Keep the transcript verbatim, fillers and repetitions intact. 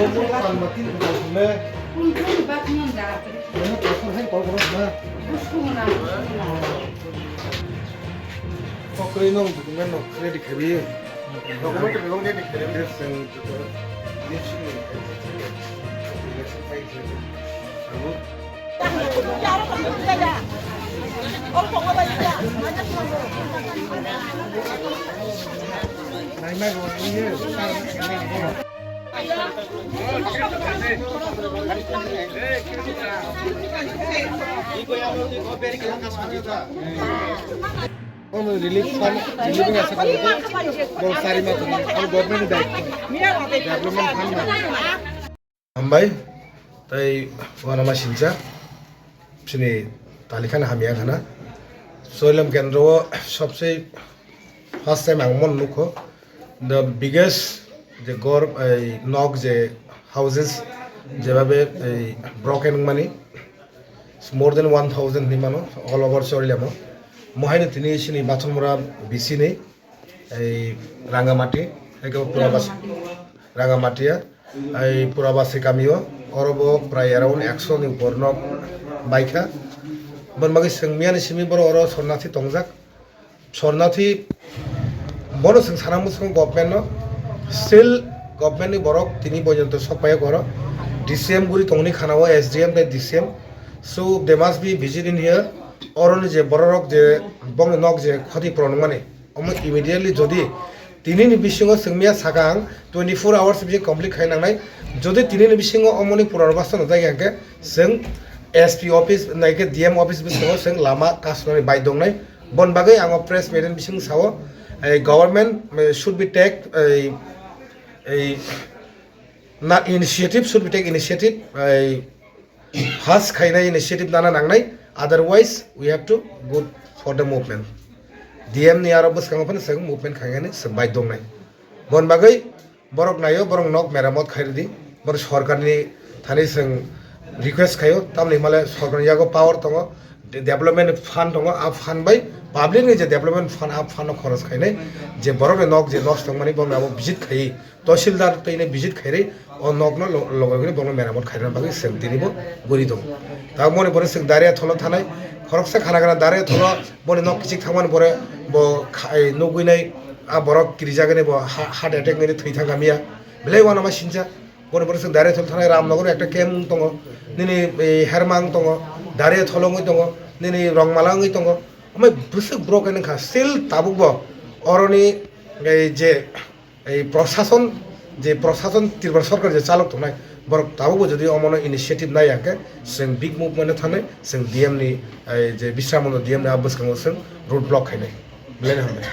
Kung kung bat ngon da. Kok koi nong dukungan nok ready khabi. Document ni ready khabi. Yes, and this is election fight. Relief fund, relief fund, bo sari ma tong, bo government ni daityo. Development fund ma. Hambai, tai wanama sincha, chini talikhana hamya khana. Soilem kendro o sobse first time ang mon nukho, the biggest, the gor, ei nok je houses, jebabe ei broken mani, more than one thousand ni mano, all over Soilem o. Mohaino tini sini Bathonmura B C ni, ei Rangamati, eke pura bas, Rangamatia, ei pura basi kamio, oro bo prai around ekso ni upor nok baikha. Bon bagwi chwng miyani simi borok oro sornathi tongjak. Sornathi bono chwng sana muchungo government no, still government ni borok tini porjonto sok paiyok oro. D C M guri tongni khana o S D M tei D C M. So they must be visit in here. Oro ni je borok rok je bongni nok je khoti puron wngmani, omo immediately jodi tini ni bisingo chwng miya sakang twenty four hours bising complete khai nangnai. Jodi tini ni bisingo omoni punorbasto no jai hwnkhe chwng S P office naikhe D M office bisingo chwng lama kasnani bai dongnai. Bon bagwi ang o press meet ni bising sao, ei government, eh, should be take, ei, ei na initiative, should be take initiative, ei First khainai initiative nana nangnai, otherwise we have to go for the movement. D M ni aro bwskango phano chwng movement khainani chwng bai dongnai. Bon bagwi borok naio, borok nok meramot khairidi, borok sorkarni thani chwng request khaio, tamni himale sorkarni yago power tongo, de-, development fund tongo, a fund bai public ni je development fund, a fund no khoros khainai, je borokni nok je loss tongmani, borokni abo visit khaiwi, Tahsildar tei ne visit khairwi o nokno lo-, logo gini bono meramot khairina bagwi chwng tinibo guri tongo. Tabuk moni pore chwng Dariatholo thanai, khoroksa khana gana Dariatholo boni nok kichik thangmani pore bo khai nugwi nai a borok kirijagani bo ha-, heart attack nini thwi thangkha miya. Belai wanama sincha. Boni pore chwng Dariatholo thanai Ramnagar ekta camp wng tongo, nini, eh, Hermang tongo, Dariatholo wngwi tongo, nini Rongmala wngwi tongo. Omo bwswk borok wngkha still tabukbo oroni, eh, je Ei prosason, je prosason Tripura sorkar je chalok tongnai, borok tabukbo jodi omono initiative nai ya khe, chwng big movement o thangnai, chwng D M ni, ei je Bisramando D M ni a bwskango chwng road block khainai. Belai no hambai.